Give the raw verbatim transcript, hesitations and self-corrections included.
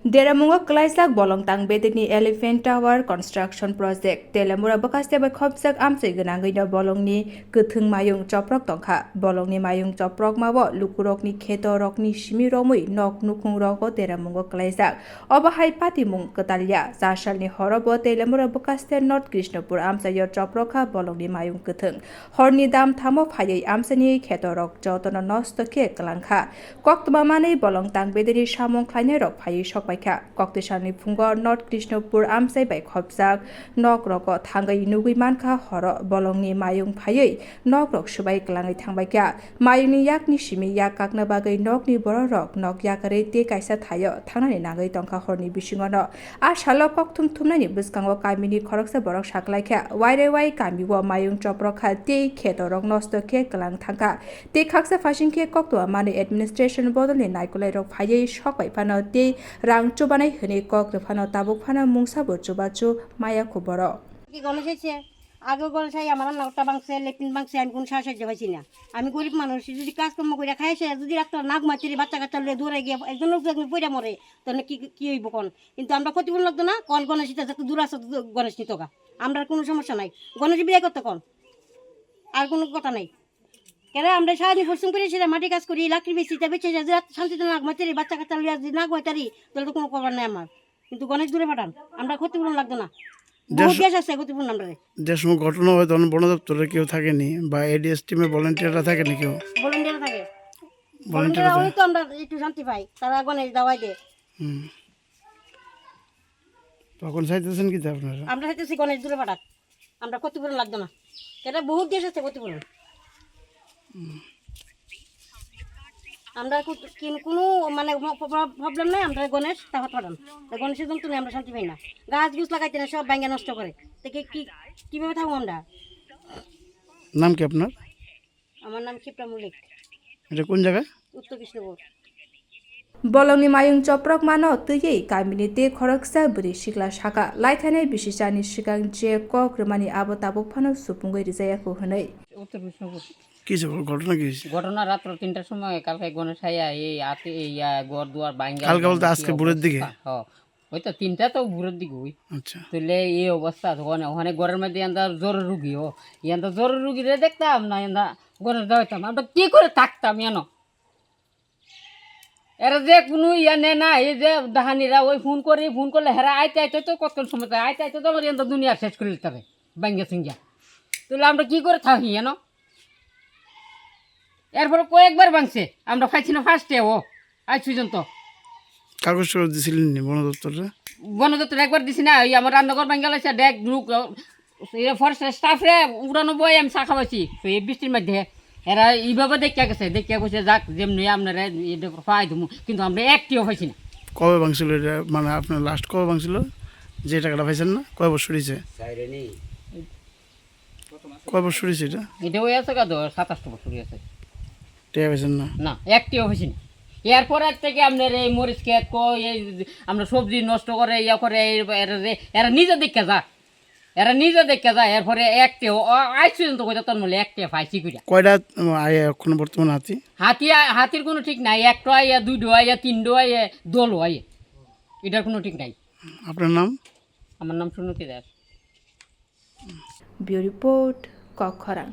Deramungo kwlaijak bolong tang bedekni Elephant Tower Construction Project. Telemura bwkhaste bai khopjak amchwi gwnangwi no bolongni kwthwng mayung choprok tongkha. Bolongni mayung choprokmao lukurokni kheto rokni simi romwi nok nukhung rogo deramungo kwlaijak. Obo hai patimung kwtalya. Cha salni horo bo Telemura bwkhaste North Krishnapur amchaio choprokha bolongni mayung kwthwng. Horni dam thamo phaiwi amchaini kheto rok jotono nosto khe kwlangkha. Koktwma manwi bolong tang bedeni samung khlainai rok phaiwi sokbaikha. Koktwsani phungo North Krishnapur amchai bai khopjak nok rogo thangwi nugwi mankha horo bolongni mayung phaiwi nok rok swbai kwlangwi thangbaikha. Mayungni yakni simi yak kakna bagwi nokni borok rok nok yakarwi tei kaisa thaio thangnani nangwi tongkha horni bisingono. A salo kokthum thumnaini bwskango kamini khoroksa borok saklaikha, waire wai kamio mayung choprokha tei kheto rok nosto khe kwlang thangkha. Tei khaksa phaising khe koktwma manwi administration bodolni naikolairok phaiwi sokbai phano tei rang chubanai hwnwi kok rwphano tabuk phano mungsa bo chubachu maya kho borok. কি গণেশ এসে আগে গণেশ আই আমার রান্না করতে বাংসে লেট্রিন বাংসে আমি কোনো সাহায্য পাইছি না। আমি গরিব মানুষ, যদি কাজকর্ম করে খাই সে যদি রাখতে না ঘুমাইতে বাচ্চা কাচ্চা লিয়ে দৌড়ে গিয়ে একজন লোক যদি পড়ে মরে, তাহলে কি কি হইব কোন? কিন্তু আমরা ক্ষতিপূরণ লাগতো না, কল গণেশ এটা যত দূর আছে তত গণেশ নিত গা। আমরা কোনো সমস্যা নাই। গণেশ বিদায় করতে কোন? আর কোনো কথা নাই। কেন আমরা সারাদিন পরিশ্রম করি, সেটা মাটি কাজ করি, লাকড়ি বেচি, তা বেচে যদি রাত শান্তিতে না ঘুমাইতে পারি, বাচ্চা কাচ্চা লিয়ে যদি না ঘুমাইতে পারি, তাহলে তো কোনো খবর নাই আমার। কিন্তু গণেশ দূরে পাঠান, আমরা ক্ষতিপূরণ লাগতো না। বহুত দেশ দেশ আছে ক্ষতিপূরণ আমরা। যে সময় ঘটনা হয় তখন বন দপ্তরে কেউ থাকেনি বা এডিএস টিমে ভলেন্টিয়াররা থাকেনি কেউ? ভলেন্টিয়ার থাকে। ভলেন্টিয়ার ভলেন্টিয়ার থাকে। হলে তো আমরা একটু শান্তি পাই, তারা গণেশ দাওয়াই দেয়। হুম। তখন চাইতেছেন কি যে আপনারা? আমরা চাইতেছি গণেশ দূরে পাঠাক, আমরা ক্ষতিপূরণ লাগতো না। এটা বহুত দেশ আছে ক্ষতিপূরণ। আমরা কো-, কিন-, কোনো মানে ম-, প্র-, প্রবলেম নাই, আমরা গণেশ তাহাত পাঠান। তা গণেশের জন্য তুমি আমরা শান্তি পাই না। গাছ গুছ লাগাইতে না, সব ভাঙে নষ্ট করে। তো কি, কি, কিভাবে থাকবো আমরা? নাম কি আপনার? আমার নাম ক্ষিপ্রা মল্লিক। এটা কোন জায়গা? উত্তর Krishnapur. Bolongni mayung choprok mano twiwi kamini tei khoroksa bwrwi sikla saka, laithanai bisi chani swkang je kok rwmani abo tabuk phano supungwi rijayakho hwnwi. উত্তর কৃষ্ণপুর। কি হয়েছে? ঘটনা কি হয়েছে? ঘটনা রাত্র তিনটার সময় কালকে গণেশ আইয়া এই আতে, এই, আহ, ঘর দুয়ার ভাঙ্গা কালকে বলতে এই আজকে ভোরের দিকে? অবস্থা। হ্যাঁ। ওই তো তিনটা তো ভোরের দিকে ওই। আচ্ছা। তাহলে এই অবস্থা, ওখানে, ওখানে ঘরের মধ্যে এন্দা জ্বরের রুগী, ও, এন্দা জ্বরের রুগীরে দেখতাম না, এন্দা ঘরে যাইতাম। আমরা কি করে থাকতাম এনো? এরা যে কোনো ইয়া নেয় না, এই যে দাহানিরা ওই ফোন করে, ফোন করলে হেরা আইতে আইতে তো কতক্ষণ সময় যায়, আইতে আইতে তো আমার এন্দা দুনিয়া শেষ করে দিতে হবে, ভাঙ্গা সিঙ্গা। তাহলে আমরা কি করে থাকি এনো? এরপরে কয়েকবার ভাঙছে, আমরা পাইছি না ফার্স্টে ও আজ পর্যন্ত। কাগজ টাগজ দিছিলেন নি বন দপ্তরে? বন দপ্তরে একবার দিছি না, ওই আমার রান্নাঘর ভাঙ্গা লাগছে, ডেক লুক, এ ফরেস্ট স্টাফরে উড়ানো বই আমি চা খাওয়াইছি, তো এই বৃষ্টির মধ্যে এরা এইভাবে দেখিয়া গেছে, দেখিয়া গেছে, "যাক, যেমনি আপনারা এটা পাই তুমি", কিন্তু আমরা একটিও পাইছি না। কবে ভাঙছিল এটা? মানে আপনার লাস্ট কবে ভাঙছিল? যে টাকাটা পাইছেন না, কয় বছর হয়েছে? কয় বছর হয়েছে এটা? এটা ওই আছে গা, ধর, সাত আট বছর হয়েছে। টেয়া পাইছেন না? না, একটিও হয়েছে না। এরপর থেকে আপনার এই মরিচ ক্ষেত কো, এই আমরা সবজি নষ্ট করে, ইয়া করে, এই এরা যে, এরা নিজে দেখে যা, এরা নিজে দেখে যা। এরপরে একটিও, ও, আজ পর্যন্ত কইতা তোর মলে একটিও পাইছি কইরা। কয়টা, উম, আইয়া এখন বর্তমান হাতি? হাতি আ-, হাতির কোনো ঠিক নাই। একটা আইয়া, দুইটো আইয়া, তিনটো আইয়া, দল আইয়া, এটার কোনো ঠিক নাই। আপনার নাম? আমার নাম সুনীতি দাস। Bureau Report, Kokkhorang.